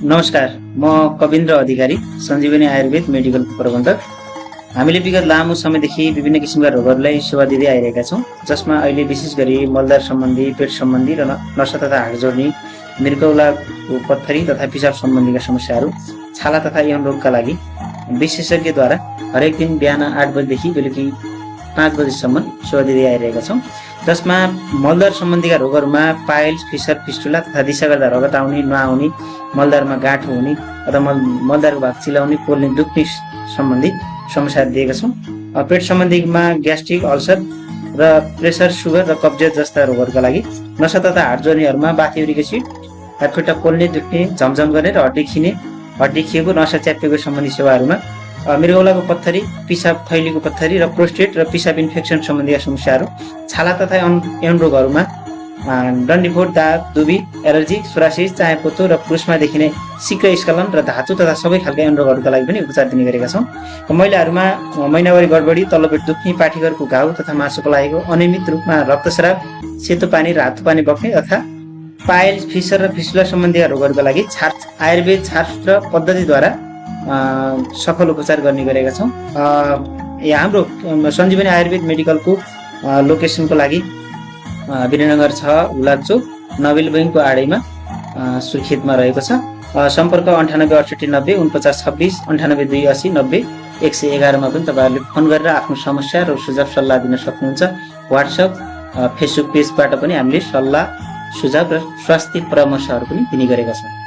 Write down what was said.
नमस्कार, म कविन्द्र अधिकारी, सञ्जीवनी आयुर्वेद मेडिकल प्रबन्धक। हामीले विगत लामो समयदेखि विभिन्न किसिमका रोगहरूलाई सेवा दिँदै आइरहेका छौँ, जसमा अहिले विशेष गरी मलदार सम्बन्धी, पेट सम्बन्धी र नसा तथा हाड जोड्ने, मृगौलाको पत्थरी तथा पिसाब सम्बन्धीका समस्याहरू, छाला तथा यौन रोगका लागि विशेषज्ञद्वारा हरेक दिन बिहान 8 बजेदेखि बेलुकी 5 बजेसम्म सेवा दिँदै आइरहेका छौँ, जसमा मलदार सम्बन्धीका रोगहरूमा पाइल्स, फिसर, फिस्टुला तथा दिशा गर्दा रगत आउने, नआउने, मलदारमा गाँठो हुने अथवा मलदारको भाग चिलाउने, पोल्ने, दुख्ने सम्बन्धी समस्याहरू दिएका छौँ। पेट सम्बन्धीमा ग्यास्ट्रिक, अल्सर र प्रेसर, सुगर र कब्जियत जस्ता रोगहरूका लागि, नसा तथा हाड जोड्नेहरूमा बाथ युरिक एसिड, हातखुट्टा पोल्ने, दुख्ने, झमझम गर्ने र हड्डी खिने, हड्डी खिएको, नसा च्यापिएको सम्बन्धी सेवाहरूमा, मृगौलाको पत्थरी, पिसाब थैलीको पत्थरी र प्रोस्टेट र पिसाब इन्फेक्सन सम्बन्धीका समस्याहरू, छाला तथा यौन रोगहरूमा डन्डीफोर, दाग, दुबी, एलर्जी, सोरासिस, चायापोतो र पुरुषमा देखिने शीघ्र स्खलन र धातु तथा सबै खालका यौन रोगहरूका लागि पनि उपचार दिने गरेका छौँ। महिलाहरूमा महिनावारी गडबडी, तल्लोपेट दुख्ने, पाठीघरको घाउ तथा मासुको लागेको, अनियमित रूपमा रक्तस्राव, सेतो पानी र रातो पानी बग्ने तथा पाइल्स, फिसर र फिस्टुला सम्बन्धी रोगहरूका लागि आयुर्वेद छारसूत्र पद्धतिद्वारा सफल उपचार गर्ने गरेका छौँ। हाम्रो सञ्जीवनी आयुर्वेद मेडिकलको लोकेसनको लागि वीरनगर 6 हुलाकचोक नबिल बैङ्कको आडैमा सुर्खेतमा रहेको छ। सम्पर्क 98 68 90 49 26 98 280 90 111 मा पनि तपाईँहरूले फोन गरेर आफ्नो समस्या र सुझाव सल्लाह दिन सक्नुहुन्छ। व्हाट्सएप, फेसबुक पेजबाट पनि हामीले सल्लाह, सुझाव र स्वास्थ्य परामर्शहरू पनि दिने गरेका छौँ।